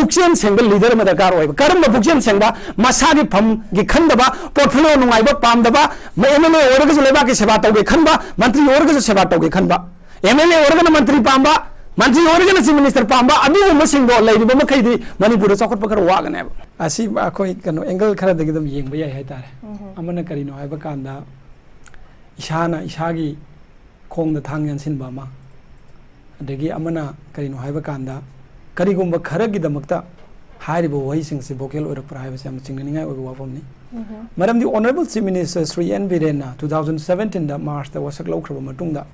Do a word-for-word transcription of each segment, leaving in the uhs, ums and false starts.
ꯄꯨꯛꯆꯦꯜ ꯁꯦꯡꯕ ꯂꯤꯗꯔ ꯑꯃ ꯗꯔꯀꯥꯔ ꯑꯣꯏꯕ꯫ ꯀꯔꯝꯕ ꯄꯨꯛꯆꯦꯜ ꯁꯦꯡꯕ? ꯃꯁꯥꯒꯤ ꯐꯝꯒꯤ ꯈꯟꯗꯕ, ꯄꯣꯔꯠꯐꯣꯂꯤꯑꯣ ꯅꯨꯡꯉꯥꯏꯕ ꯄꯥꯝꯗꯕ, ꯑꯦꯝ ꯑꯦꯜ ꯑꯦ ꯑꯣꯏꯔꯒꯁꯨ ꯂꯩꯕꯥꯛꯀꯤ ꯁꯦꯕꯥ ꯇꯧꯒꯦ ꯈꯟꯕ, ꯃꯟꯇ꯭ꯔꯤ ꯑꯣꯏꯔꯒꯁꯨ ꯁꯦꯕꯥ ꯇꯧꯒꯦ ꯈꯟꯕ, ꯑꯦꯝ ꯑꯦꯜ ꯑꯦ ꯑꯣꯏꯔꯒꯅ ꯃꯟꯇ꯭ꯔꯤ ꯄꯥꯝꯕ, ꯃꯟꯇ꯭ꯔꯤ ꯑꯣꯏꯔꯒꯅ ꯆꯤꯐ ꯃꯤꯅꯤꯁꯇꯔ ꯄꯥꯝꯕ, ꯑꯗꯨꯒꯨꯝꯕꯁꯤꯡꯗꯣ ꯂꯩꯔꯤꯕ ꯃꯈꯩꯗꯤ ꯃꯅꯤꯄꯨꯔꯗ ꯆꯥꯎꯈꯠꯄ ꯈꯔ ꯋꯥꯒꯅꯦꯕ꯫ ꯑꯁꯤ ꯑꯩꯈꯣꯏ ꯀꯩꯅꯣ ꯑꯦꯡꯒꯜ ꯈꯔꯗꯒꯤ ꯑꯗꯨꯝ ꯌꯦꯡꯕ ꯌꯥꯏ ꯍꯥꯏꯇꯥꯔꯦ꯫ ꯑꯃꯅ ꯀꯔꯤꯅꯣ ꯍꯥꯏꯕ ꯀꯥꯟꯗ, ꯏꯁꯥꯅ ꯏꯁꯥꯒꯤ ꯈꯣꯡꯗ ꯊꯥꯡ ꯌꯥꯟꯁꯤꯟꯕ ꯑꯃ, ꯑꯗꯒꯤ ꯑꯃꯅ ꯀꯔꯤꯅꯣ ꯍꯥꯏꯕ ꯀꯥꯟꯗ, ꯀꯔꯤꯒꯨꯝꯕ ꯈꯔꯒꯤꯗꯃꯛꯇ ꯍꯥꯏꯔꯤꯕ ꯋꯥꯍꯩꯁꯤꯡꯁꯤ ꯚꯣꯀꯦꯜ ꯑꯣꯏꯔꯛꯄ꯭ꯔꯥ ꯍꯥꯏꯕꯁꯤ ꯌꯥꯝꯅ ꯆꯤꯡꯅꯅꯤꯡꯉꯥꯏ ꯑꯣꯏꯕ ꯋꯥꯐꯝꯅꯤ꯫ ꯃꯔꯝꯗꯤ honourable chief minister Shri N ꯕꯤꯔꯦꯟꯅ ꯇꯨ ꯊꯥꯎꯖꯟ ꯁꯚꯦꯟꯇꯤꯟꯗ ꯃꯥꯔꯆꯇ ꯋꯥꯁꯛ ꯂꯧꯈ꯭ꯔꯕ ꯃꯇꯨꯡꯗ,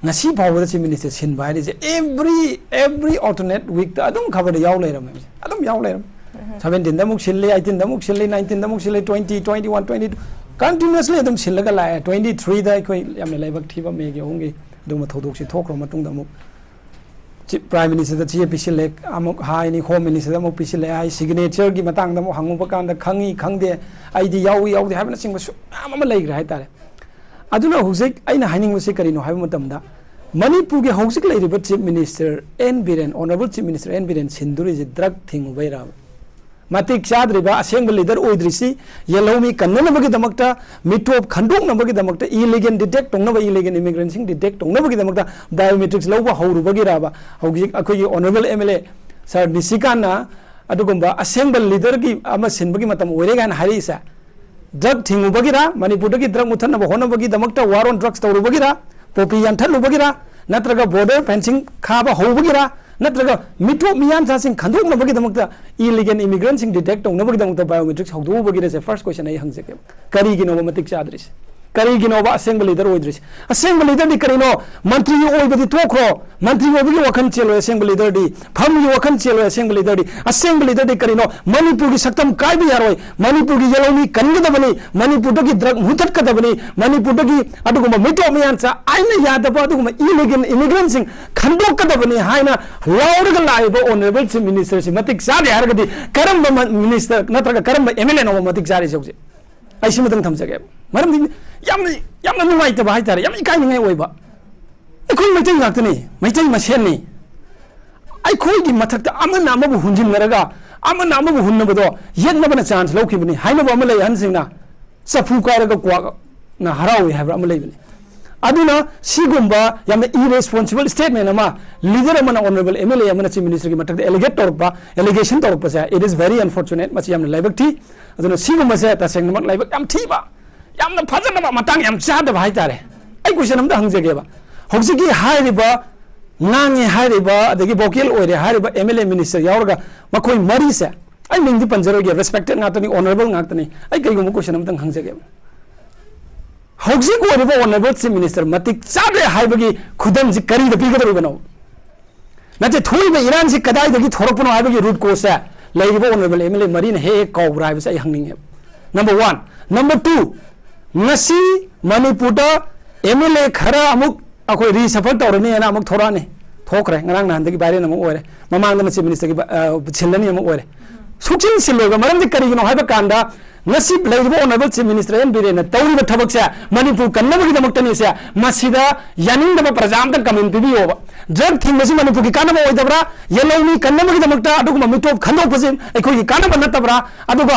ꯉꯁꯤ ꯐꯥꯎꯕꯗ ꯆꯤꯐ ꯃꯤꯅꯤꯁꯇꯔ ꯁꯤꯟꯕ ꯍꯥꯏꯔꯤꯁꯦ ꯑꯦꯚ꯭ꯔꯤ ꯑꯦꯚ꯭ꯔꯤ ꯑꯣꯜꯇꯔꯅꯦꯠ ꯋꯤꯛꯇ ꯑꯗꯨꯝ ꯈꯕꯔꯗ ꯌꯥꯎ ꯂꯩꯔꯝꯃꯦ꯫ ꯑꯗꯨꯝ ꯌꯥꯎ ꯂꯩꯔꯝꯃꯦ꯫ ꯁꯚꯦꯟꯇꯤꯟꯗ ꯑꯃꯨꯛ ꯁꯤꯜꯂꯤ, ꯑꯩꯠꯇꯤꯟꯗ ꯑꯃꯨꯛ ꯁꯤꯜꯂꯤ, ꯅꯥꯏꯟꯇꯤꯟꯗ ꯑꯃꯨꯛ ꯁꯤꯜꯂꯤ, twenty, twenty one, twenty two, continuously ꯑꯗꯨꯝ ꯁꯤꯜꯂꯒ ꯂꯥꯛꯑꯦ꯫ ꯇ꯭ꯋꯦꯟꯇꯤ ꯊ꯭ꯔꯤꯗ ꯑꯩꯈꯣꯏ ꯌꯥꯝꯅ ꯂꯥꯏꯕꯛ ꯊꯤꯕ ꯃꯦꯒꯤ ꯑꯍꯨꯝꯒꯤ ꯑꯗꯨꯒꯨꯝꯕ ꯊꯧꯗꯣꯛꯁꯤ ꯊꯣꯛꯈ꯭ꯔ ꯃꯇꯨꯡꯗ ꯑꯃꯨꯛ ꯆꯤꯐ ꯄ꯭ꯔꯥꯏꯝ ꯃꯤꯅꯤꯁꯇꯔꯗ ꯆꯦ ꯄꯤꯁꯤꯜꯂꯦ, ꯑꯃꯨꯛ ꯍꯥꯏꯅꯤ, ꯍꯣꯝ ꯃꯤꯅꯤꯁꯇꯔꯗ ꯑꯃꯨꯛ ꯄꯤꯁꯤꯜꯂꯦ ꯍꯥꯏ, ꯁꯤꯒꯅꯦꯆꯔꯒꯤ ꯃꯇꯥꯡꯗ ꯑꯃꯨꯛ ꯍꯪꯉꯨꯕ ꯀꯥꯟꯗ ꯈꯪꯉꯤ ꯈꯪꯗꯦ, ꯑꯩꯗꯤ ꯌꯥꯎꯏ ꯌꯥꯎꯗꯦ ꯍꯥꯏꯕꯅꯆꯤꯡꯕꯁꯨ ꯃꯌꯥꯝ ꯑꯃ ꯂꯩꯈ꯭ꯔꯦ ꯍꯥꯏꯇꯥꯔꯦ꯫ ꯑꯗꯨꯅ ꯍꯧꯖꯤꯛ ꯑꯩꯅ ꯍꯥꯏꯅꯤꯡꯕꯁꯤ ꯀꯔꯤꯅꯣ ꯍꯥꯏꯕ ꯃꯇꯝꯗ, ꯃꯅꯤꯄꯨꯔꯒꯤ ꯍꯧꯖꯤꯛ ꯂꯩꯔꯤꯕ chief minister N Biren, honourable chief minister N Biren ꯁꯤꯟꯗꯣꯔꯤꯁꯦ ꯗ꯭ꯔꯒ ꯊꯤꯡꯉꯨꯕꯩꯔꯕ? ꯃꯇꯤꯛ ꯆꯥꯗ꯭ꯔꯤꯕ, ꯑꯁꯦꯡꯕ ꯂꯤꯗꯔ ꯑꯣꯏꯗ꯭ꯔꯤꯁꯤ, ꯌꯦꯜꯍꯧꯃꯤ ꯀꯟꯅꯅꯕꯒꯤꯗꯃꯛꯇ, ꯃꯤꯇꯣꯞ ꯈꯟꯗꯣꯛꯅꯕꯒꯤꯗꯃꯛꯇ, ꯏꯂꯤꯒꯦꯜ ꯗꯤꯇꯦꯛ ꯇꯧꯅꯕ, ꯏꯂꯤꯒꯦꯜ ꯏꯃꯤꯒ꯭ꯔꯦꯟꯁꯤꯡ ꯗꯤꯇꯦꯛ ꯇꯧꯅꯕꯒꯤꯗꯃꯛꯇ ꯕꯥꯏꯑꯣꯃꯦꯇ꯭ꯔꯤꯛꯁ ꯂꯧꯕ ꯍꯧꯔꯨꯕꯒꯤꯔꯕ? ꯍꯧꯖꯤꯛ ꯑꯩꯈꯣꯏꯒꯤ honourable M L A sir ꯅꯤꯁꯤꯀꯥꯟꯅ ꯑꯗꯨꯒꯨꯝꯕ ꯑꯁꯦꯡꯕ ꯂꯤꯗꯔꯒꯤ ꯑꯃ ꯁꯤꯟꯕꯒꯤ ꯃꯇꯝ ꯑꯣꯏꯔꯦ ꯀꯥꯏꯅ ꯍꯥꯏꯔꯛꯏꯁꯦ? ꯗ꯭ꯔꯒ ꯊꯤꯡꯉꯨꯕꯒꯤꯔ, ꯃꯅꯤꯄꯨꯔꯗꯒꯤ ꯗ꯭ꯔꯒ ꯃꯨꯠꯊꯠꯅꯕ ꯍꯣꯠꯅꯕꯒꯤꯗꯃꯛꯇ ꯋꯥꯔ ꯑꯣꯟ ꯗ꯭ꯔꯒꯁ ꯇꯧꯔꯨꯕꯒꯤꯔ, ꯄꯣꯄꯤ ꯌꯥꯟꯊꯠꯂꯨꯕꯒꯤꯔ, ꯅꯠꯇ꯭ꯔꯒ ꯕꯣꯔꯗꯔ ꯐꯦꯟꯁꯤꯡ ꯈꯥꯕ ꯍꯧꯕꯒꯤꯔ, ꯅꯠꯇ꯭ꯔꯒ ꯃꯤꯇꯣꯞ ꯃꯤꯌꯥꯟꯆꯥꯁꯤꯡ ꯈꯟꯗꯣꯛꯅꯕꯒꯤꯗꯃꯛꯇ, ꯏꯂꯤꯒꯦꯜ ꯏꯃꯤꯒ꯭ꯔꯦꯟꯁꯤꯡ ꯗꯤꯇꯦꯛ ꯇꯧꯅꯕꯒꯤꯗꯃꯛꯇ ꯕꯥꯏꯑꯣꯃꯦꯇ꯭ꯔꯤꯛꯁ ꯍꯧꯗꯣꯛꯎꯕꯒꯤꯔꯁꯦ ꯐꯥꯔꯁ ꯀꯣꯏꯁꯟ ꯑꯩ ꯍꯪꯖꯒꯦꯕ꯫ ꯀꯔꯤꯒꯤꯅꯣꯕ ꯃꯇꯤꯛ ꯆꯥꯗ꯭ꯔꯤꯁꯦ? ꯀꯔꯤꯒꯤꯅꯣꯕ ꯑꯁꯦꯡꯕ ꯂꯤꯗꯔ ꯑꯣꯏꯗ꯭ꯔꯤꯁꯦ? ꯑꯁꯦꯡꯕ ꯂꯤꯗꯔꯗꯤ ꯀꯔꯤꯅꯣ? ꯃꯟꯇ꯭ꯔꯤ ꯑꯣꯏꯕꯗꯤ ꯇꯣꯛꯈ꯭ꯔꯣ, ꯃꯟꯇ꯭ꯔꯤ ꯑꯣꯏꯕꯒꯤ ꯋꯥꯈꯜ ꯆꯦꯜꯂꯣꯏ ꯑꯁꯦꯡꯕ ꯂꯤꯗꯔꯗꯤ, ꯐꯝꯒꯤ ꯋꯥꯈꯜ ꯆꯦꯜꯂꯣꯏ ꯑꯁꯦꯡꯕ ꯂꯤꯗꯔꯗꯤ꯫ ꯑꯁꯦꯡꯕ ꯂꯤꯗꯔꯗꯤ ꯀꯔꯤꯅꯣ? ꯃꯅꯤꯄꯨꯔꯒꯤ ꯁꯛꯇꯝ ꯀꯥꯏꯕ ꯌꯥꯔꯣꯏ, ꯃꯅꯤꯄꯨꯔꯒꯤ ꯌꯦꯜꯍꯧꯃꯤ ꯀꯟꯒꯗꯕꯅꯤ, ꯃꯅꯤꯄꯨꯔꯗꯒꯤ ꯗ꯭ꯔꯒ ꯃꯨꯊꯠꯀꯗꯕꯅꯤ, ꯃꯅꯤꯄꯨꯔꯗꯒꯤ ꯑꯗꯨꯒꯨꯝꯕ ꯃꯤꯇꯣꯞ ꯃꯤꯌꯥꯟꯆꯥ, ꯑꯥꯏꯟꯅ ꯌꯥꯗꯕ ꯑꯗꯨꯒꯨꯝꯕ ꯏꯂꯤꯒꯦꯜ ꯏꯃꯤꯒ꯭ꯔꯦꯟꯁꯤꯡ ꯈꯟꯗꯣꯛꯀꯗꯕꯅꯤ ꯍꯥꯏꯅ ꯂꯥꯎꯔꯒ ꯂꯥꯛꯏꯕ ꯑꯣꯅꯔꯦꯕꯜ ꯆꯤꯐ ꯃꯤꯅꯤꯁꯇꯔꯁꯤ ꯃꯇꯤꯛ ꯆꯥꯗꯦ ꯍꯥꯏꯔꯒꯗꯤ ꯀꯔꯝꯕ ꯃ-, ꯃꯤꯅꯤꯁꯇꯔ ꯅꯠꯇ꯭ꯔꯒ ꯀꯔꯝꯕ ꯑꯦꯝ ꯑꯦꯜ ꯑꯦꯅꯣꯕ ꯃꯇꯤꯛ ꯆꯥꯔꯤꯁꯦ ꯍꯧꯖꯤꯛ? ꯑꯩ ꯁꯤꯃꯇꯪ ꯊꯝꯖꯒꯦ꯫ ꯃꯔꯝꯗꯤ ꯌꯥꯝꯅ, ꯌꯥꯝꯅ ꯅꯨꯡꯉꯥꯏꯇꯕ ꯍꯥꯏꯇꯥꯔꯦ, ꯌꯥꯝ ꯏꯀꯥꯏꯅꯤꯡꯉꯥꯏ ꯑꯣꯏꯕ꯫ ꯑꯩꯈꯣꯏ ꯃꯩꯇꯩ ꯉꯥꯛꯇꯅꯤ, ꯃꯩꯇꯩ ꯃꯁꯦꯟꯅꯤ꯫ ꯑꯩꯈꯣꯏꯒꯤ ꯃꯊꯛꯇ ꯑꯃꯅ ꯑꯃꯕꯨ ꯍꯨꯟꯖꯤꯟꯅꯔꯒ, ꯑꯃꯅ ꯑꯃꯕꯨ ꯍꯨꯟꯅꯕꯗꯣ ꯌꯦꯠꯅꯕꯅ ꯆꯥꯟꯁ ꯂꯧꯈꯤꯕꯅꯤ ꯍꯥꯏꯅꯕ ꯑꯃ ꯂꯩ꯫ ꯑꯍꯟꯁꯤꯡꯅ "ꯆꯐꯨ ꯀꯥꯏꯔꯒ ꯀ꯭ꯋꯥꯛꯅ ꯍꯔꯥꯎꯏ" ꯍꯥꯏꯕ ꯑꯃ ꯂꯩꯕꯅꯤ꯫ ꯑꯗꯨꯅ ꯁꯤꯒꯨꯝꯕ ꯌꯥꯝꯅ ꯏꯔꯦꯁꯄꯣꯟꯁꯤꯕꯜ ꯁ꯭ꯇꯦꯠꯃꯦꯟ ꯑꯃ ꯂꯤꯗꯔ ꯑꯃꯅ, ꯑꯣꯅꯔꯦꯕꯜ ꯑꯦꯝ ꯑꯦꯜ ꯑꯦ ꯑꯃꯅ ꯆꯤꯐ ꯃꯤꯅꯤꯁꯇꯔꯒꯤ ꯃꯊꯛꯇ ꯑꯦꯂꯤꯒꯦꯠ ꯇꯧꯔꯛꯄ, allegation ꯇꯧꯔꯛꯄꯁꯦ, it is very unfortunate꯫ ꯃꯁꯤ ꯌꯥꯝꯅ ꯂꯥꯏꯕꯛ ꯊꯤ꯫ ꯑꯗꯨꯅ ꯁꯤꯒꯨꯝꯕꯁꯦ ꯇꯁꯦꯡꯅꯃꯛ ꯂꯥꯏꯕꯛ ꯌꯥꯝ ꯊꯤꯕ, ꯌꯥꯝꯅ ꯐꯖꯗꯕ, ꯃꯇꯥꯡ ꯌꯥꯝ ꯆꯥꯗꯕ ꯍꯥꯏꯇꯥꯔꯦ꯫ ꯑꯩ ꯀꯣꯏꯁꯟ ꯑꯝꯇ ꯍꯪꯖꯒꯦꯕ꯫ ꯍꯧꯖꯤꯛꯀꯤ ꯍꯥꯏꯔꯤꯕ, ꯉꯥꯡꯉꯦ ꯍꯥꯏꯔꯤꯕ, ꯑꯗꯒꯤ ꯚꯣꯀꯦꯜ ꯑꯣꯏꯔꯦ ꯍꯥꯏꯔꯤꯕ ꯑꯦꯝ ꯑꯦꯜ ꯑꯦ, ꯃꯤꯅꯤꯁꯇꯔ ꯌꯥꯎꯔꯒ ꯃꯈꯣꯏ ꯃꯔꯤꯁꯦ, ꯑꯩ ꯃꯤꯡꯗꯤ ꯄꯟꯖꯔꯣꯏꯒꯦ, ꯔꯦꯁꯄꯦꯛꯇꯦꯠ ꯉꯥꯛꯇꯅꯤ, ꯑꯣꯅꯔꯦꯕꯜ ꯉꯥꯛꯇꯅꯤ꯫ ꯑꯩ ꯀꯩꯒꯨꯝꯕ ꯀꯣꯏꯁꯟ ꯑꯝꯇꯪ ꯍꯪꯖꯒꯦꯕ꯫ ꯍꯧꯖꯤꯛ ꯑꯣꯏꯔꯤꯕ ꯑꯣꯅꯔꯦꯕꯜ ꯆꯤꯐ ꯃꯤꯅꯤꯁꯇꯔ ꯃꯇꯤꯛ ꯆꯥꯗ꯭ꯔꯦ ꯍꯥꯏꯕꯒꯤ ꯈꯨꯗꯝꯁꯤ ꯀꯔꯤꯗ ꯄꯤꯒꯗꯧꯔꯤꯕꯅꯣ? ꯅꯠꯇꯦ, ꯊꯣꯛꯏꯕ ꯏꯔꯥꯡꯁꯤ ꯀꯗꯥꯏꯗꯒꯤ ꯊꯣꯔꯛꯄꯅꯣ ꯍꯥꯏꯕꯒꯤ ꯔꯨꯠ ꯀꯣꯁꯁꯦ ꯂꯩꯔꯤꯕ ꯑꯣꯅꯔꯦꯕꯜ ꯑꯦꯝ ꯑꯦꯜ ꯑꯦ ꯃꯔꯤꯅ ꯍꯦꯛ ꯍꯦꯛ ꯀꯥꯎꯕ꯭ꯔꯥ ꯍꯥꯏꯕꯁꯦ ꯑꯩ ꯍꯪꯅꯤꯡꯉꯦꯕ꯫ Number one. ꯅꯝꯕꯔ ꯇꯨ, ꯉꯁꯤ ꯃꯅꯤꯄꯨꯔꯗ ꯑꯦꯝ ꯑꯦꯜ ꯑꯦ ꯈꯔ ꯑꯃꯨꯛ ꯑꯩꯈꯣꯏ ꯔꯤꯁꯐꯜ ꯇꯧꯔꯅꯤ ꯍꯥꯏꯅ ꯑꯃꯨꯛ ꯊꯣꯔꯛꯑꯅꯤ꯫ ꯊꯣꯛꯈ꯭ꯔꯦ, ꯉꯔꯥꯡ ꯅꯍꯥꯟꯗꯒꯤ ꯚꯥꯏꯔꯦꯜ ꯑꯃ ꯑꯣꯏꯔꯦ꯫ ꯃꯃꯥꯡꯗꯅ ꯆꯤꯐ ꯃꯤꯅꯤꯁꯇꯔꯒꯤ, ꯑ, ꯁꯤꯜꯂꯅꯤ ꯑꯃ ꯑꯣꯏꯔꯦ꯫ ꯁꯨꯛꯁꯤꯟ ꯁꯤꯜꯂꯣꯏꯕ ꯃꯔꯝꯗꯤ ꯀꯔꯤꯒꯤꯅꯣ ꯍꯥꯏꯕ ꯀꯥꯟꯗ, ꯉꯁꯤ ꯂꯩꯔꯤꯕ ꯑꯣꯅꯔꯦꯕꯜ ꯆꯤꯐ ꯃꯤꯅꯤꯁꯇꯔ ꯑꯦꯟ ꯕꯤꯔꯦꯟꯅ ꯇꯧꯔꯤꯕ ꯊꯕꯛꯁꯦ ꯃꯅꯤꯄꯨꯔ ꯀꯟꯅꯕꯒꯤꯗꯃꯛꯇꯅꯤꯁꯦ꯫ ꯃꯁꯤꯗ ꯌꯥꯅꯤꯡꯗꯕ ꯄ꯭ꯔꯖꯥ ꯑꯝꯇ ꯀꯃꯦꯟ ꯄꯤꯕꯤꯌꯣꯕ꯫ ꯗ꯭ꯔꯒ ꯊꯤꯡꯕꯁꯤ ꯃꯅꯤꯄꯨꯔꯒꯤ ꯀꯥꯟꯅꯕ ꯑꯣꯏꯗꯕ꯭ꯔꯥ? ꯌꯦꯜꯍꯧꯃꯤ ꯀꯟꯅꯕꯒꯤꯗꯃꯛꯇ ꯑꯗꯨꯒꯨꯝꯕ ꯃꯤꯇꯣꯞ ꯈꯟꯗꯣꯛꯄꯁꯤ ꯑꯩꯈꯣꯏꯒꯤ ꯀꯥꯟꯅꯕ ꯅꯠꯇꯕ꯭ꯔꯥ? ꯑꯗꯨꯒ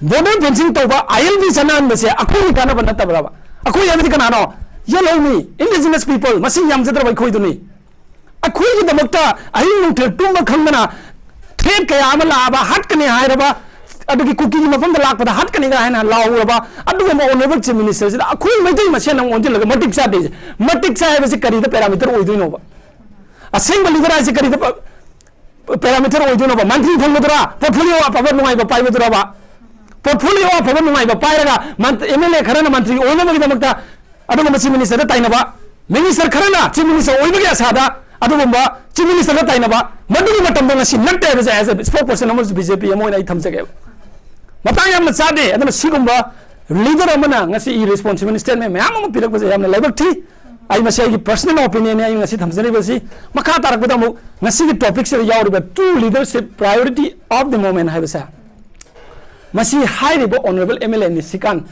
ꯕꯣꯔꯗꯔ ꯐꯦꯟꯁꯤꯡ ꯇꯧꯕ, ꯑꯥꯏ ꯑꯦꯜ ꯕꯤ ꯆꯠꯅꯍꯟꯕꯁꯦ ꯑꯩꯈꯣꯏꯒꯤ ꯀꯥꯟꯅꯕ ꯅꯠꯇꯕ꯭ꯔꯕ? ꯑꯩꯈꯣꯏ ꯍꯥꯏꯕꯗꯤ ꯀꯅꯥꯅꯣ? ꯌꯦꯜꯍꯧꯃꯤ, ꯏꯟꯗꯤꯖꯤꯅꯁ ꯄꯤꯄꯜ, ꯃꯁꯤꯡ ꯌꯥꯝꯖꯗ꯭ꯔꯕ ꯑꯩꯈꯣꯏꯗꯨꯅꯤ꯫ ꯑꯩꯈꯣꯏꯒꯤꯗꯃꯛꯇ ꯑꯍꯤꯡ ꯅꯨꯡꯊꯤꯜ ꯇꯨꯝꯕ ꯈꯪꯗꯅ ꯊ꯭ꯔꯦꯠ ꯀꯌꯥ ꯑꯃ ꯂꯥꯛꯑꯕ, ꯍꯥꯠꯀꯅꯤ ꯍꯥꯏꯔꯕ, ꯑꯗꯨꯒꯤ ꯀꯨꯀꯤꯒꯤ ꯃꯐꯝꯗ ꯂꯥꯛꯄꯗ ꯍꯥꯠꯀꯅꯤꯒ ꯍꯥꯏꯅ ꯂꯥꯎꯔꯕ ꯑꯗꯨꯒꯨꯝꯕ ꯑꯣꯅꯔꯦꯕꯜ ꯆꯤꯐ ꯃꯤꯅꯤꯁꯇꯔꯁꯤꯗ ꯑꯩꯈꯣꯏ ꯃꯩꯇꯩ ꯃꯁꯦꯟ ꯑꯃꯨꯛ ꯑꯣꯟꯁꯤꯜꯂꯒ ꯃꯇꯤꯛ ꯆꯥꯗꯦꯁꯦ꯫ ꯃꯇꯤꯛ ꯆꯥꯏ ꯍꯥꯏꯕꯁꯤ ꯀꯔꯤꯗ ꯄꯦꯔꯥꯃꯤꯇꯔ ꯑꯣꯏꯗꯣꯏꯅꯣꯕ? ꯑꯁꯦꯡꯕ ꯂꯤꯗꯔ ꯍꯥꯏꯁꯦ ꯀꯔꯤꯗ ꯄ-, ꯄꯦꯔꯥꯃꯤꯇꯔ ꯑꯣꯏꯗꯣꯏꯅꯣꯕ? ꯃꯟꯇ꯭ꯔꯤ ꯐꯪꯒꯗ꯭ꯔꯥ? ꯄꯣꯔꯠꯐꯣꯂꯤꯑꯣ ꯑꯐꯕ ꯅꯨꯡꯉꯥꯏꯕ ꯄꯥꯏꯕꯗꯨꯔꯕ? ꯄꯣꯔꯠꯐꯣꯂꯤꯑꯣ ꯑꯐꯕ ꯅꯨꯡꯉꯥꯏꯕ ꯄꯥꯏꯔꯒ ꯃꯟ-, ꯑꯦꯝ ꯑꯦꯜ ꯑꯦ ꯈꯔꯅ ꯃꯟꯇ꯭ꯔꯤ ꯑꯣꯏꯅꯕꯒꯤꯗꯃꯛꯇ ꯑꯗꯨꯒꯨꯝꯕ ꯆꯤꯐ ꯃꯤꯅꯤꯁꯇꯔꯗ ꯇꯥꯏꯅꯕ, ꯃꯤꯅꯤꯁꯇꯔ ꯈꯔꯅ ꯆꯤꯐ ꯃꯤꯅꯤꯁꯇꯔ ꯑꯣꯏꯕꯒꯤ ꯑꯁꯥꯗ ꯑꯗꯨꯒꯨꯝꯕ ꯆꯤꯐ ꯃꯤꯅꯤꯁꯇꯔꯗ ꯇꯥꯏꯅꯕ, ꯃꯗꯨꯒꯤ ꯃꯇꯝꯗ ꯉꯁꯤ ꯅꯠꯇꯦ ꯍꯥꯏꯕꯁꯦ, as a spokesperson ꯑꯃꯁꯨ ꯕꯤ ꯖꯦ ꯄꯤ ꯑꯃ ꯑꯣꯏꯅ ꯑꯩ ꯊꯝꯖꯒꯦꯕ꯫ ꯃꯇꯥꯡ ꯌꯥꯝꯅ ꯆꯥꯗꯦ꯫ ꯑꯗꯨꯅ ꯁꯤꯒꯨꯝꯕ ꯂꯤꯗꯔ ꯑꯃꯅ ꯉꯁꯤ ꯏꯔꯦꯁꯄꯣꯟꯁꯤꯕꯜ ꯁ꯭ꯇꯦꯠꯃꯦꯟ ꯃꯌꯥꯝ ꯑꯃ ꯄꯤꯔꯛꯄꯁꯦ ꯌꯥꯝꯅ ꯂꯥꯏꯕꯛ ꯊꯤ꯫ ꯑꯩ ꯃꯁꯤ ꯑꯩꯒꯤ ꯄꯔꯁꯅꯦꯜ ꯑꯣꯄꯤꯅꯤꯌꯟꯅꯤ ꯑꯩ ꯉꯁꯤ ꯊꯝꯖꯔꯤꯕꯁꯤ꯫ ꯃꯈꯥ ꯇꯥꯔꯛꯄꯗ ꯑꯃꯨꯛ ꯉꯁꯤꯒꯤ ꯇꯣꯄꯤꯛꯁꯤꯗ ꯌꯥꯎꯔꯤꯕ two leadership priority of the moment ꯍꯥꯏꯕꯁꯦ, ꯃꯁꯤ ꯍꯥꯏꯔꯤꯕ ꯑꯣꯅꯔꯦꯕꯜ ꯑꯦꯝ ꯑꯦꯜ ꯑꯦ ꯅꯤꯁꯤꯀꯥꯟ,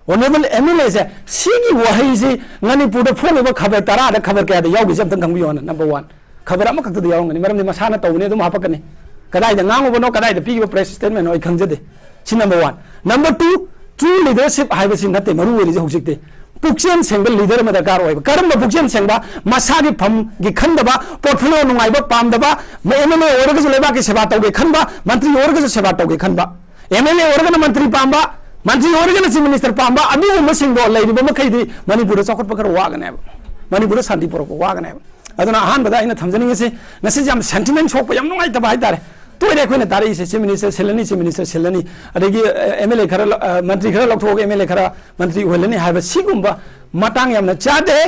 ꯑꯣꯅꯔꯦꯕꯜ ꯑꯦꯝ ꯑꯦꯜ ꯑꯦꯁꯦ, ꯁꯤꯒꯤ ꯋꯥꯍꯩꯁꯤ ꯃꯅꯤꯄꯨꯔꯗ ꯐꯣꯡꯉꯤꯕ ꯈꯕꯔ ꯇꯔꯥꯗ ꯈꯕꯔ ꯀꯌꯥꯗ ꯌꯥꯎꯒꯦꯁꯦ ꯑꯝꯇꯪ ꯈꯪꯕꯤꯌꯣ ꯍꯥꯟꯅ, ꯅꯝꯕꯔ ꯋꯥꯟ꯫ ꯈꯕꯔ ꯑꯃꯈꯛꯇꯗ ꯌꯥꯎꯔꯝꯒꯅꯤ, ꯃꯔꯝꯗꯤ ꯃꯁꯥꯅ ꯇꯧꯕꯅꯤ, ꯑꯗꯨꯝ ꯍꯥꯞꯄꯛꯀꯅꯤ꯫ ꯀꯗꯥꯏꯗ ꯉꯥꯡꯉꯨꯕꯅꯣ, ꯀꯗꯥꯏꯗ ꯄꯤꯈꯤꯕ ꯄ꯭ꯔꯦꯁ ꯁ꯭ꯇꯦꯠꯃꯦꯟꯅꯣ ꯑꯩ ꯈꯪꯖꯗꯦ꯫ ꯁꯤ number one. Number two, true leadership ꯍꯥꯏꯕꯁꯤ ꯅꯠꯇꯦ ꯃꯔꯨ ꯑꯣꯏꯔꯤꯁꯦ ꯍꯧꯖꯤꯛꯇꯤ꯫ ꯄꯨꯛꯆꯦꯜ ꯁꯦꯡꯕ ꯂꯤꯗꯔ ꯑꯃ ꯗꯔꯀꯥꯔ ꯑꯣꯏꯕ꯫ ꯀꯔꯝꯕ ꯄꯨꯛꯆꯦꯜ ꯁꯦꯡꯕ? ꯃꯁꯥꯒꯤ ꯐꯝꯒꯤ ꯈꯟꯗꯕ, ꯄꯣꯔꯠꯐꯣꯂꯤꯑꯣ ꯅꯨꯡꯉꯥꯏꯕ ꯄꯥꯝꯗꯕ, ꯑꯦꯝ ꯑꯦꯜ ꯑꯦ ꯑꯣꯏꯔꯒꯁꯨ ꯂꯩꯕꯥꯛꯀꯤ ꯁꯦꯕꯥ ꯇꯧꯒꯦ ꯈꯟꯕ, ꯃꯟꯇ꯭ꯔꯤ ꯑꯣꯏꯔꯒꯁꯨ ꯁꯦꯕꯥ ꯇꯧꯒꯦ ꯈꯟꯕ, ꯑꯦꯝ ꯑꯦꯜ ꯑꯦ ꯑꯣꯏꯔꯒꯅ ꯃꯟꯇ꯭ꯔꯤ ꯄꯥꯝꯕ, ꯃꯟꯇ꯭ꯔꯤ ꯑꯣꯏꯔꯒꯅ ꯆꯤꯐ ꯃꯤꯅꯤꯁꯇꯔ ꯄꯥꯝꯕ, ꯑꯗꯨꯒꯨꯝꯕꯁꯤꯡꯗꯣ ꯂꯩꯔꯤꯕ ꯃꯈꯩꯗꯤ ꯃꯅꯤꯄꯨꯔꯗ ꯆꯥꯎꯈꯠꯄ ꯈꯔ ꯋꯥꯒꯅꯦꯕ, ꯃꯅꯤꯄꯨꯔꯗ ꯁꯥꯟꯇꯤ ꯄꯨꯔꯛꯄ ꯋꯥꯒꯅꯦꯕ꯫ ꯑꯗꯨꯅ ꯑꯍꯥꯟꯕꯗ ꯑꯩꯅ ꯊꯝꯖꯅꯤꯡꯉꯤꯁꯤ, ꯉꯁꯤꯁꯦ ꯌꯥꯝ ꯁꯦꯟꯇꯤꯃꯦꯟ ꯁꯣꯛꯄ, ꯌꯥꯝ ꯅꯨꯡꯉꯥꯏꯇꯕ ꯍꯥꯏꯇꯥꯔꯦ꯫ ꯇꯣꯏꯔꯦ ꯑꯩꯈꯣꯏꯅ ꯇꯥꯔꯛꯏꯁꯦ, ꯆꯤꯐ ꯃꯤꯅꯤꯁꯇꯔ ꯁꯤꯜꯂꯅꯤ, ꯆꯤꯐ ꯃꯤꯅꯤꯁꯇꯔ ꯁꯤꯜꯂꯅꯤ, ꯑꯗꯒꯤ ꯑꯦꯝ ꯑꯦꯜ ꯑꯦ ꯈꯔ ꯂꯧ-, ꯑ, ꯃꯟꯇ꯭ꯔꯤ ꯈꯔ ꯂꯧꯊꯣꯛꯑꯒ ꯑꯦꯝ ꯑꯦꯜ ꯑꯦ ꯈꯔ ꯃꯟꯇ꯭ꯔꯤ ꯑꯣꯏꯍꯜꯂꯅꯤ ꯍꯥꯏꯕ ꯁꯤꯒꯨꯝꯕ ꯃꯇꯥꯡ ꯌꯥꯝꯅ ꯆꯥꯗꯦ꯫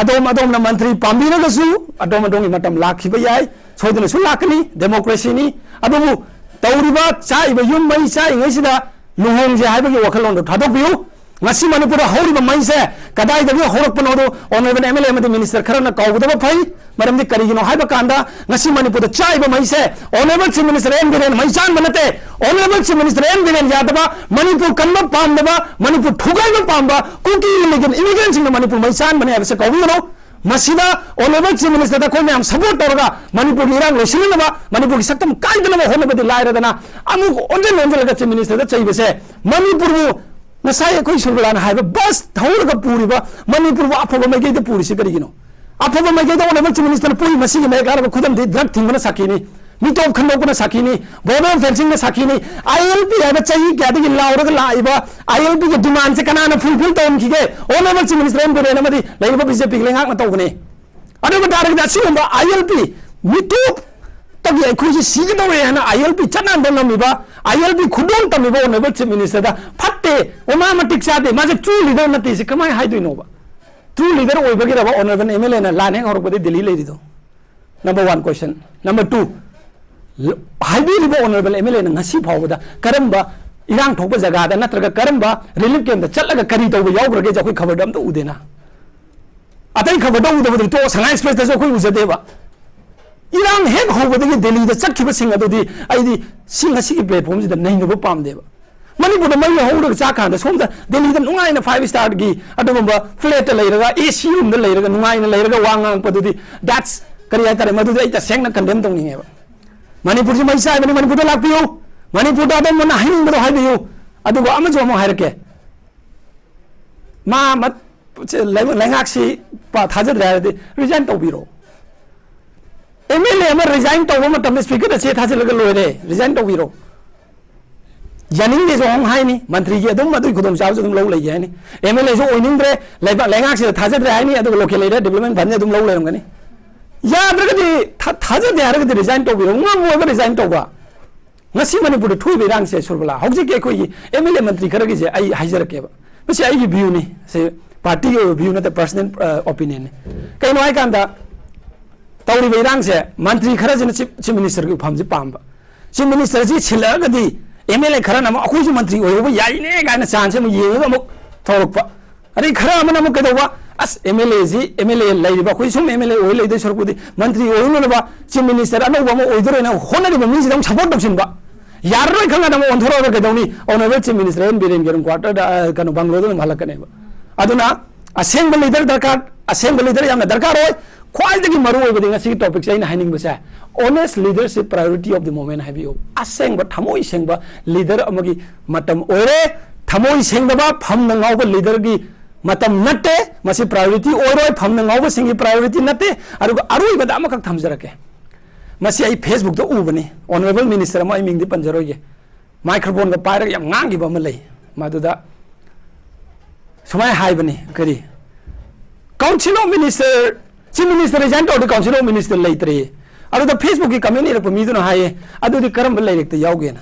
ꯑꯗꯣꯝ ꯑꯗꯣꯝꯅ ꯃꯟꯇ꯭ꯔꯤ ꯄꯥꯝꯕꯤꯔꯒꯁꯨ ꯑꯗꯣꯝ ꯑꯗꯣꯝꯒꯤ ꯃꯇꯝ ꯂꯥꯛꯈꯤꯕ ꯌꯥꯏ, ꯁꯣꯏꯗꯅꯁꯨ ꯂꯥꯛꯀꯅꯤ, ꯗꯦꯃꯣꯀ꯭ꯔꯦꯁꯤꯅꯤ꯫ ꯑꯗꯨꯕꯨ ꯇꯧꯔꯤꯕ ꯆꯥꯛꯏꯕ ꯌꯨꯝ ꯃꯩ ꯆꯥꯛꯏꯉꯩꯁꯤꯗ ꯂꯨꯍꯣꯡꯁꯦ ꯍꯥꯏꯕꯒꯤ ꯋꯥꯈꯜꯂꯣꯟꯗꯣ ꯊꯥꯗꯣꯛꯄꯤꯌꯨ꯫ ꯉꯁꯤ ꯃꯅꯤꯄꯨꯔꯗ ꯍꯧꯔꯤꯕ ꯃꯩꯁꯦ ꯀꯗꯥꯏꯗꯒꯤ ꯍꯧꯔꯛꯄꯅꯣꯗꯣ ꯑꯣꯅꯔꯦꯕꯜ ꯑꯦꯝ ꯑꯦꯜ ꯑꯦ ꯑꯃꯗꯤ ꯃꯤꯅꯤꯁꯇꯔ ꯈꯔꯅ ꯀꯥꯎꯒꯗꯕ ꯐꯩ꯫ ꯃꯔꯝꯗꯤ ꯀꯔꯤꯒꯤꯅꯣ ꯍꯥꯏꯕ ꯀꯥꯟꯗ ꯉꯁꯤ ꯃꯅꯤꯄꯨꯔꯗ ꯆꯥꯛꯏꯕ ꯃꯩꯁꯦ honourable chief minister N Biren ꯃꯩ ꯆꯥꯟꯕ ꯅꯠꯇꯦ꯫ Honourable chief minister N Biren ꯌꯥꯗꯕ, ꯃꯅꯤꯄꯨꯔ ꯀꯟꯕ ꯄꯥꯝꯗꯕ, ꯃꯅꯤꯄꯨꯔ ꯊꯨꯒꯥꯏꯕ ꯄꯥꯝꯕ ꯀꯨꯀꯤ ꯏꯂꯤꯒꯦꯜ ꯏꯃꯤꯒ꯭ꯔꯦꯟꯁꯤꯡꯅ ꯃꯅꯤꯄꯨꯔ ꯃꯩ ꯆꯥꯟꯕꯅꯦ ꯍꯥꯏꯕꯁꯦ ꯀꯥꯎꯕꯤꯒꯅꯨ꯫ ꯃꯁꯤꯗ ꯑꯣꯅꯔꯦꯕꯜ ꯆꯤꯐ ꯃꯤꯅꯤꯁꯇꯔꯗ ꯑꯩꯈꯣꯏ ꯃꯌꯥꯝ ꯁꯄꯣꯔꯠ ꯇꯧꯔꯒ ꯃꯅꯤꯄꯨꯔꯒꯤ ꯏꯔꯥꯡ ꯂꯣꯏꯁꯤꯟꯅꯅꯕ, ꯃꯅꯤꯄꯨꯔꯒꯤ ꯁꯛꯇꯝ ꯀꯥꯏꯗꯅꯕ ꯍꯣꯠꯅꯕꯗꯤ ꯂꯥꯏꯔꯗꯅ, ꯑꯃꯨꯛ ꯑꯣꯟꯁꯤꯟ ꯑꯣꯟꯁꯤꯜꯂꯒ ꯆꯤꯐ ꯃꯤꯅꯤꯁꯇꯔꯗ ꯆꯩꯕꯁꯦ ꯃꯅꯤꯄꯨꯔꯕꯨ, ꯉꯁꯥꯏ ꯑꯩꯈꯣꯏ ꯁꯨꯔꯒꯂꯥꯅ ꯍꯥꯏꯕ ꯕꯁ ꯊꯧꯔꯒ ꯄꯨꯔꯤꯕ ꯃꯅꯤꯄꯨꯔꯕꯨ ꯑꯐꯕ ꯃꯥꯏꯀꯩꯗ ꯄꯨꯔꯤꯁꯤ ꯀꯔꯤꯒꯤꯅꯣ? ꯑꯐꯕ ꯃꯥꯏꯀꯩꯗ ꯑꯣꯅꯔꯦꯕꯜ ꯆꯤꯐ ꯃꯤꯅꯤꯁꯇꯔꯅ ꯄꯨꯔꯤ ꯃꯁꯤꯒꯤ ꯃꯌꯦꯛ ꯂꯥꯅꯕ ꯈꯨꯗꯝꯗꯤ ꯗ꯭ꯔꯒ ꯊꯤꯡꯕꯅ ꯁꯥꯈꯤꯅꯤ, ꯃꯤꯇꯣꯞ ꯈꯟꯗꯣꯛꯄꯅ ꯁꯥꯈꯤꯅꯤ, ꯕꯣꯔꯗꯔ ꯐꯦꯟꯁꯤꯡꯅ ꯁꯥꯈꯤꯅꯤ꯫ ꯑꯥꯏ ꯑꯦꯜ ꯄꯤ ꯍꯥꯏꯕ ꯆꯍꯤ ꯀꯌꯥꯗꯒꯤ ꯂꯥꯎꯔꯒ ꯂꯥꯛꯏꯕ ꯑꯥꯏ ꯑꯦꯜ ꯄꯤꯒꯤ ꯗꯤꯃꯥꯟꯁꯦ ꯀꯅꯥꯅ ꯐꯨꯜꯐꯤꯜ ꯇꯧꯍꯟꯈꯤꯒꯦ? Honourable chief minister N Biren ꯑꯃꯗꯤ ꯂꯩꯔꯤꯕ ꯕꯤ ꯖꯦ ꯄꯤꯒꯤ ꯂꯩꯉꯥꯛꯅ ꯇꯧꯕꯅꯤ꯫ ꯑꯗꯨ ꯑꯣꯏꯕ ꯇꯥꯔꯒꯗꯤ ꯑꯁꯤꯒꯨꯝꯕ ꯑꯥꯏ ꯑꯦꯜ ꯄꯤ ꯃꯤꯇꯣꯞꯇꯒꯤ ꯑꯩꯈꯣꯏꯁꯤ ꯁꯤꯒꯗꯧꯔꯦ ꯍꯥꯏꯅ ꯑꯥꯏ ꯑꯦꯜ ꯄꯤ ꯆꯠꯅꯍꯟꯕ ꯉꯝꯃꯤꯕ, ꯑꯥꯏ ꯑꯦꯜ ꯄꯤ ꯈꯨꯗꯣꯜ ꯇꯝꯃꯤꯕ ꯑꯣꯅꯔꯦꯕꯜ ꯆꯤꯐ ꯃꯤꯅꯤꯁꯇꯔꯗ ꯐꯠꯇꯦ, ꯑꯣ ꯃꯥ ꯃꯇꯤꯛ ꯆꯥꯗꯦ, ꯃꯥꯁꯦ ꯇ꯭ꯔꯨ ꯂꯤꯗꯔ ꯅꯠꯇꯦ, ꯁꯤ ꯀꯃꯥꯏꯅ ꯍꯥꯏꯗꯣꯏꯅꯣꯕ? ꯇ꯭ꯔꯨ ꯂꯤꯗꯔ ꯑꯣꯏꯕꯒꯤꯔꯕ ꯑꯣꯅꯔꯦꯕꯜ ꯑꯦꯝ ꯑꯦꯜ ꯑꯦꯅ ꯂꯥꯟ ꯍꯦꯛ ꯍꯧꯔꯛꯄꯗꯒꯤ ꯗꯤꯜꯂꯤ ꯂꯩꯔꯤꯗꯣ? ꯅꯝꯕꯔ ꯋꯥꯟ ꯀꯣꯏꯁꯟ꯫ ꯅꯝꯕꯔ ꯇꯨ, ꯍꯥꯏꯕꯤꯔꯤꯕ ꯑꯣꯅꯔꯦꯕꯜ ꯑꯦꯝ ꯑꯦꯜ ꯑꯦꯅ ꯉꯁꯤ ꯐꯥꯎꯕꯗ ꯀꯔꯝꯕ ꯏꯔꯥꯡ ꯊꯣꯛꯄ ꯖꯒꯥꯗ ꯅꯠꯇ꯭ꯔꯒ ꯀꯔꯝꯕ ꯔꯤꯂꯤꯐ ꯀꯦꯝꯞꯇ ꯆꯠꯂꯒ ꯀꯔꯤ ꯇꯧꯕ ꯌꯥꯎꯈ꯭ꯔꯒꯦꯁꯦ ꯑꯩꯈꯣꯏ ꯈꯕꯔꯗ ꯑꯝꯇ ꯎꯗꯦꯅ꯫ ꯑꯇꯩ ꯈꯕꯔꯗ ꯎꯗꯕꯗꯨ ꯇꯣꯛꯑꯣ, ꯁꯉꯥꯏ ꯑꯦꯛꯁꯄ꯭ꯔꯦꯁꯇꯁꯨ ꯑꯩꯈꯣꯏ ꯎꯖꯗꯦꯕ꯫ ꯏꯔꯥꯡ ꯍꯦꯛ ꯍꯧꯕꯗꯒꯤ ꯗꯦꯜꯂꯤꯗ ꯆꯠꯈꯤꯕꯁꯤꯡ ꯑꯗꯨꯗꯤ ꯑꯩꯗꯤ ꯁꯤ ꯉꯁꯤꯒꯤ ꯄ꯭ꯂꯦꯠꯐꯣꯝꯁꯤꯗ ꯅꯩꯅꯕ ꯄꯥꯝꯗꯦꯕ꯫ ꯃꯅꯤꯄꯨꯔꯗ ꯃꯩ ꯍꯧꯔꯒ ꯆꯥꯛ ꯀꯥꯟꯗ ꯁꯣꯝꯗ ꯗꯦꯜꯂꯤꯗ ꯅꯨꯡꯉꯥꯏꯅ ꯐꯥꯏꯚ ꯁ꯭ꯇꯥꯔꯒꯤ ꯑꯗꯨꯒꯨꯝꯕ ꯐ꯭ꯂꯦꯠꯇ ꯂꯩꯔꯒ, ꯑꯦ ꯁꯤ ꯔꯨꯝꯗ ꯂꯩꯔꯒ ꯅꯨꯡꯉꯥꯏꯅ ꯂꯩꯔꯒ ꯋꯥ ꯉꯥꯡꯉꯛꯄꯗꯨꯗꯤ that's ꯀꯔꯤ ꯍꯥꯏꯇꯥꯔꯦ, ꯃꯗꯨꯗꯤ ꯑꯩ ꯇꯁꯦꯡꯅ ꯀꯟꯗꯦꯝ ꯇꯧꯅꯤꯡꯉꯦꯕ꯫ ꯃꯅꯤꯄꯨꯔꯁꯤ ꯃꯩ ꯆꯥꯏꯕꯅꯤ, ꯃꯅꯤꯄꯨꯔꯗ ꯂꯥꯛꯄꯤꯌꯨ, ꯃꯅꯤꯄꯨꯔꯗ ꯑꯗꯣꯝꯅ ꯍꯥꯏꯅꯤꯡꯕꯗꯣ ꯍꯥꯏꯕꯤꯌꯨ꯫ ꯑꯗꯨꯒ ꯑꯃꯁꯨ ꯑꯃꯨꯛ ꯍꯥꯏꯔꯛꯀꯦ, ꯃꯥ ꯃ-, ꯂꯩ-, ꯂꯩꯉꯥꯛꯁꯤ ꯄ-, ꯊꯥꯖꯗ꯭ꯔꯦ ꯍꯥꯏꯔꯗꯤ ꯔꯤꯖꯥꯏꯟ ꯇꯧꯕꯤꯔꯣ꯫ ꯑꯦꯝ ꯑꯦꯜ ꯑꯦ ꯑꯃ ꯔꯤꯖꯥꯏꯟ ꯇꯧꯕ ꯃꯇꯝꯗ ꯁ꯭ꯄꯤꯀꯔꯗ ꯆꯦ ꯊꯥꯖꯤꯜꯂꯒ ꯂꯣꯏꯔꯦ, ꯔꯤꯖꯥꯏꯟ ꯇꯧꯕꯤꯔꯣ꯫ ꯌꯥꯅꯤꯡꯗꯦꯁꯨ ꯑꯃꯨꯛ ꯍꯥꯏꯅꯤ, ꯃꯟꯇ꯭ꯔꯤꯒꯤ ꯑꯗꯨꯝ ꯑꯗꯨꯒꯤ ꯈꯨꯗꯣꯡꯆꯥꯕꯁꯨ ꯑꯗꯨꯝ ꯂꯧ ꯂꯩꯒꯦ ꯍꯥꯏꯅꯤ꯫ ꯑꯦꯝ ꯑꯦꯜ ꯑꯦꯁꯨ ꯑꯣꯏꯅꯤꯡꯗ꯭ꯔꯦ, ꯂꯩꯕꯥꯛ ꯂꯩꯉꯥꯛꯁꯤꯗ ꯊꯥꯖꯗ꯭ꯔꯦ ꯍꯥꯏꯅꯤ, ꯑꯗꯨꯒ ꯂꯣꯀꯦꯜ ꯑꯦꯔꯤꯌꯥ ꯗꯤꯕꯂꯞꯃꯦꯟ ꯐꯟꯁꯦ ꯑꯗꯨꯝ ꯂꯧ ꯂꯩꯔꯝꯒꯅꯤ꯫ ꯌꯥꯗ꯭ꯔꯒꯗꯤ, ꯊꯥ-, ꯊꯥꯖꯗꯦ ꯍꯥꯏꯔꯒꯗꯤ ꯔꯤꯖꯥꯏꯟ ꯇꯧꯕꯤꯔꯣ, ꯉꯝꯃꯣꯏꯕ ꯔꯤꯖꯥꯏꯟ ꯇꯧꯕ꯫ ꯉꯁꯤ ꯃꯅꯤꯄꯨꯔꯗ ꯊꯣꯛꯏꯕ ꯏꯔꯥꯡꯁꯦ, ꯁꯨꯔꯕꯂꯥ, ꯍꯧꯖꯤꯛꯀꯤ ꯑꯩꯈꯣꯏꯒꯤ ꯑꯦꯝ ꯑꯦꯜ ꯑꯦ ꯃꯟꯇ꯭ꯔꯤ ꯈꯔꯒꯤꯁꯦ ꯑꯩ ꯍꯥꯏꯖꯔꯛꯀꯦꯕ꯫ ꯃꯁꯤ ꯑꯩꯒꯤ ꯚ꯭ꯌꯨꯅꯤ, ꯁꯤ ꯄꯥꯔꯇꯤꯒꯤ ꯑꯣꯏꯕ ꯚ꯭ꯌꯨ ꯅꯠꯇꯦ, ꯄꯔꯁꯅꯦꯜ ꯑꯣꯄꯤꯅꯤꯌꯟꯅꯤ꯫ ꯀꯩꯅꯣ ꯍꯥꯏꯀꯥꯟꯗ, ꯇꯧꯔꯤꯕ ꯏꯔꯥꯡꯁꯦ ꯃꯟꯇ꯭ꯔꯤ ꯈꯔꯁꯤꯅ ꯆꯤꯐ, ꯆꯤꯐ ꯃꯤꯅꯤꯁꯇꯔꯒꯤ ꯎꯐꯝꯁꯦ ꯄꯥꯝꯕ꯫ ꯆꯤꯐ ꯃꯤꯅꯤꯁꯇꯔꯁꯤ ꯁꯤꯜꯂꯛꯑꯒꯗꯤ ꯑꯦꯝ ꯑꯦꯜ ꯑꯦ ꯈꯔꯅ ꯑꯃꯨꯛ ꯑꯩꯈꯣꯏꯁꯨ ꯃꯟꯇ꯭ꯔꯤ ꯑꯣꯏꯍꯧꯕ ꯌꯥꯏꯅꯦ ꯀꯥꯏꯅ ꯆꯥꯟꯁ ꯑꯃ ꯌꯦꯡꯉꯒ ꯑꯃꯨꯛ ꯇꯧꯔꯛꯄ꯫ ꯑꯗꯩ ꯈꯔ ꯑꯃꯅ ꯑꯃꯨꯛ ꯀꯩꯗꯧꯕ, ꯑꯁ, M L AC, M L ꯑꯦ ꯂꯩꯔꯤꯕ ꯑꯩꯈꯣꯏ ꯁꯨꯝ ꯑꯦꯝ ꯑꯦꯜ ꯑꯦ ꯑꯣꯏ ꯂꯩꯗꯣꯏ ꯁꯔꯨꯛꯄꯨꯗꯤ ꯃꯟꯇ꯭ꯔꯤ ꯑꯣꯏꯍꯧꯅꯅꯕ ꯆꯤꯐ ꯃꯤꯅꯤꯁꯇꯔ ꯑꯅꯧꯕ ꯑꯃ ꯑꯣꯏꯗꯣꯔꯦꯅ ꯍꯣꯠꯅꯔꯤꯕ ꯃꯤꯁꯤꯗ ꯑꯃꯨꯛ ꯁꯄꯣꯔꯠ ꯇꯧꯁꯤꯟꯕ꯫ ꯌꯥꯔꯔꯣꯏ ꯈꯪꯉꯗ ꯑꯃꯨꯛ ꯑꯣꯟꯊꯣꯔꯛꯑꯒ ꯀꯩꯗꯧꯅꯤ? ꯑꯣꯅꯔꯦꯕꯜ ꯆꯤꯐ ꯃꯤꯅꯤꯁꯇꯔ ꯑꯦꯟ ꯕꯤꯔꯦꯟꯒꯤ ꯑꯗꯨꯝ ꯀ꯭ꯋꯥꯇꯔꯗ, ꯑ, ꯀꯩꯅꯣ, ꯕꯪꯒ꯭ꯂꯣꯗ ꯑꯗꯨꯝ ꯍꯜꯂꯛꯀꯅꯦꯕ꯫ ꯑꯗꯨꯅ ꯑꯁꯦꯡꯕ ꯂꯤꯗꯔ ꯗꯔꯀꯥꯔ, ꯑꯁꯦꯡꯕ ꯂꯤꯗꯔ ꯌꯥꯝꯅ ꯗꯔꯀꯥꯔ ꯑꯣꯏ꯫ ꯈ꯭ꯋꯥꯏꯗꯒꯤ ꯃꯔꯨ ꯑꯣꯏꯕꯗꯤ ꯉꯁꯤꯒꯤ ꯇꯣꯄꯤꯛꯁꯦ ꯑꯩꯅ ꯍꯥꯏꯅꯤꯡꯕꯁꯦ, honest leadership priority of the moment ꯍꯥꯏꯕꯤꯌꯨ꯫ ꯑꯁꯦꯡꯕ ꯊꯃꯣꯏ ꯁꯦꯡꯕ ꯂꯤꯗꯔ ꯑꯃꯒꯤ ꯃꯇꯝ ꯑꯣꯏꯔꯦ꯫ ꯊꯃꯣꯏ ꯁꯦꯡꯗꯕ, ꯐꯝꯅ ꯉꯥꯎꯕ ꯂꯤꯗꯔꯒꯤ ꯃꯇꯝ ꯅꯠꯇꯦ꯫ ꯃꯁꯤ ꯄ꯭ꯔꯥꯏꯑꯣꯔꯤꯇꯤ ꯑꯣꯏꯔꯣꯏ, ꯐꯝꯅ ꯉꯥꯎꯕꯁꯤꯡꯒꯤ ꯄ꯭ꯔꯥꯏꯑꯣꯔꯤꯇꯤ ꯅꯠꯇꯦ꯫ ꯑꯗꯨꯒ ꯑꯔꯣꯏꯕꯗ ꯑꯃꯈꯛ ꯊꯝꯖꯔꯛꯀꯦ꯫ ꯃꯁꯤ ꯑꯩ ꯐꯦꯁꯕꯨꯛꯇ ꯎꯕꯅꯤ, ꯑꯣꯅꯔꯦꯕꯜ ꯃꯤꯅꯤꯁꯇꯔ ꯑꯃ, ꯑꯩ ꯃꯤꯡꯗꯤ ꯄꯟꯖꯔꯣꯏꯒꯦ, ꯃꯥꯏꯀ꯭ꯔꯣꯐꯣꯟꯒ ꯄꯥꯏꯔꯒ ꯌꯥꯝ ꯉꯥꯡꯈꯤꯕ ꯑꯃ ꯂꯩ꯫ ꯃꯗꯨꯗ ꯁꯨꯃꯥꯏꯅ ꯍꯥꯏꯕꯅꯤ, ꯀꯔꯤ, council of minister, chief minister resign ꯇꯧꯔꯗꯤ ꯀꯥꯎꯟꯁꯤꯜ ꯑꯣꯐ ꯃꯤꯅꯤꯁꯇꯔ ꯂꯩꯇ꯭ꯔꯦ꯫ ꯑꯗꯨꯗ ꯐꯦꯁꯕꯨꯛꯀꯤ ꯀꯃꯦꯟ ꯏꯔꯛꯄ ꯃꯤꯗꯨꯅ ꯍꯥꯏꯌꯦ, "ꯑꯗꯨꯗꯤ ꯀꯔꯝꯕ ꯂꯥꯏꯔꯤꯛꯇ ꯌꯥꯎꯒꯦꯅ?"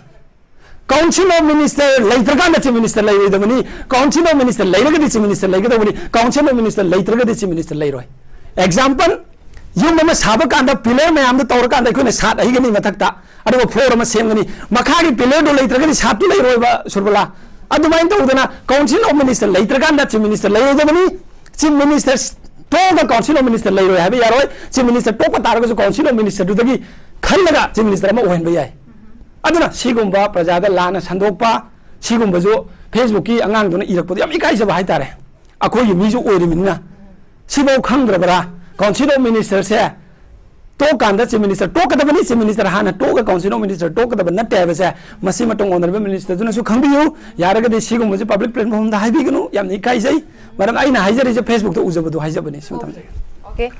ꯀꯥꯎꯟꯁꯤꯜ ꯑꯣꯐ ꯃꯤꯅꯤꯁꯇꯔ ꯂꯩꯇ꯭ꯔꯀꯥꯟꯗ ꯆꯤꯐ ꯃꯤꯅꯤꯁꯇꯔ ꯂꯩꯔꯣꯏꯗꯕꯅꯤ, ꯀꯥꯎꯟꯁꯤꯜ ꯑꯣꯐ ꯃꯤꯅꯤꯁꯇꯔ ꯂꯩꯔꯒꯗꯤ ꯆꯤꯐ ꯃꯤꯅꯤꯁꯇꯔ ꯂꯩꯒꯗꯧꯕꯅꯤ, ꯀꯥꯎꯟꯁꯤꯜ ꯑꯣꯐ ꯃꯤꯅꯤꯁꯇꯔ ꯂꯩꯇ꯭ꯔꯒꯗꯤ ꯆꯤꯐ ꯃꯤꯅꯤꯁꯇꯔ ꯂꯩꯔꯣꯏ꯫ ꯑꯦꯛꯖꯥꯝꯄꯜ, ꯌꯨꯝ ꯑꯃ ꯁꯥꯕ ꯀꯥꯟꯗ ꯄꯤꯂꯔ ꯃꯌꯥꯝꯗꯣ ꯇꯧꯔꯀꯥꯟꯗ ꯑꯩꯈꯣꯏꯅ ꯁꯥꯠ ꯍꯩꯒꯅꯤ ꯃꯊꯛꯇ, ꯑꯗꯨꯒ ꯐ꯭ꯂꯣꯔ ꯑꯃ ꯁꯦꯝꯒꯅꯤ, ꯃꯈꯥꯒꯤ ꯄꯤꯂꯔꯗꯣ ꯂꯩꯇ꯭ꯔꯒꯗꯤ ꯁꯥꯠꯇꯨ ꯂꯩꯔꯣꯏꯕ, ꯁꯨꯔꯕꯂꯥ꯫ ꯑꯗꯨꯃꯥꯏꯅ ꯇꯧꯗꯅ ꯀꯥꯎꯟꯁꯤꯜ ꯑꯣꯐ ꯃꯤꯅꯤꯁꯇꯔ ꯂꯩꯇ꯭ꯔꯀꯥꯟꯗ ꯆꯤꯐ ꯃꯤꯅꯤꯁꯇꯔ ꯂꯩꯔꯣꯏꯗꯕꯅꯤ꯫ ꯆꯤꯐ ꯃꯤꯅꯤꯁꯇꯔ ꯇꯣꯛꯑꯒ ꯀꯥꯎꯟꯁꯤꯜ ꯑꯣꯐ ꯃꯤꯅꯤꯁꯇꯔ ꯂꯩꯔꯣꯏ ꯍꯥꯏꯕ ꯌꯥꯔꯣꯏ꯫ ꯆꯤꯐ ꯃꯤꯅꯤꯁꯇꯔ ꯇꯣꯛꯄ ꯇꯥꯔꯒꯁꯨ ꯀꯥꯎꯟꯁꯤꯜ ꯑꯣꯐ ꯃꯤꯅꯤꯁꯇꯔꯗꯨꯗꯒꯤ ꯈꯜꯂꯒ ꯆꯤꯐ ꯃꯤꯅꯤꯁꯇꯔ ꯑꯃ ꯑꯣꯏꯍꯟꯕ ꯌꯥꯏ꯫ ꯑꯗꯨꯅ ꯁꯤꯒꯨꯝꯕ ꯄ꯭ꯔꯖꯥꯗ ꯂꯥꯟꯅ ꯁꯟꯗꯣꯛꯄ, ꯁꯤꯒꯨꯝꯕꯁꯨ ꯐꯦꯁꯕꯨꯛꯀꯤ ꯑꯉꯥꯡꯗꯨꯅ ꯏꯔꯛꯄꯗꯣ ꯌꯥꯝ ꯏꯀꯥꯏꯖꯕ ꯍꯥꯏꯇꯥꯔꯦ꯫ ꯑꯩꯈꯣꯏꯒꯤ ꯃꯤꯁꯨ ꯑꯣꯏꯔꯤꯕꯅꯤꯅ꯫ ꯁꯤꯐꯥꯎ ꯈꯪꯗ꯭ꯔꯕ꯭ꯔꯥ? ꯀꯥꯎꯟꯁꯤꯜ ꯑꯣꯐ ꯃꯤꯅꯤꯁꯇꯔꯁꯦ ꯇꯣꯛꯀꯥꯟꯗ ꯆꯤꯐ ꯃꯤꯅꯤꯁꯇꯔ ꯇꯣꯛꯀꯗꯕꯅꯤ, ꯆꯤꯐ ꯃꯤꯅꯤꯁꯇꯔ ꯍꯥꯟꯅ ꯇꯣꯛꯑꯒ ꯀꯥꯎꯟꯁꯤꯜ ꯑꯣꯐ ꯃꯤꯅꯤꯁꯇꯔ ꯇꯣꯛꯀꯗꯕ ꯅꯠꯇꯦ ꯍꯥꯏꯕꯁꯦ ꯃꯁꯤꯃꯇꯪ ꯑꯣꯅꯔꯦꯕꯜ ꯃꯤꯅꯤꯁꯇꯔꯗꯨꯅꯁꯨ ꯈꯪꯕꯤꯌꯨ꯫ ꯌꯥꯔꯒꯗꯤ ꯁꯤꯒꯨꯝꯕꯁꯦ ꯄꯕ꯭ꯂꯤꯛ ꯄ꯭ꯂꯦꯠꯐꯣꯝꯗ ꯍꯥꯏꯕꯤꯒꯅꯨ, ꯌꯥꯝꯅ ꯏꯀꯥꯏꯖꯩ꯫ ꯃꯔꯝ ꯑꯩꯅ ꯍꯥꯏꯖꯔꯤꯁꯦ ꯐꯦꯁꯕꯨꯛꯇ ꯎꯖꯕꯗꯨ ꯍꯥꯏꯖꯕꯅꯤ꯫ ꯁꯤꯃ ꯊꯝꯖꯒꯦ꯫ Okay,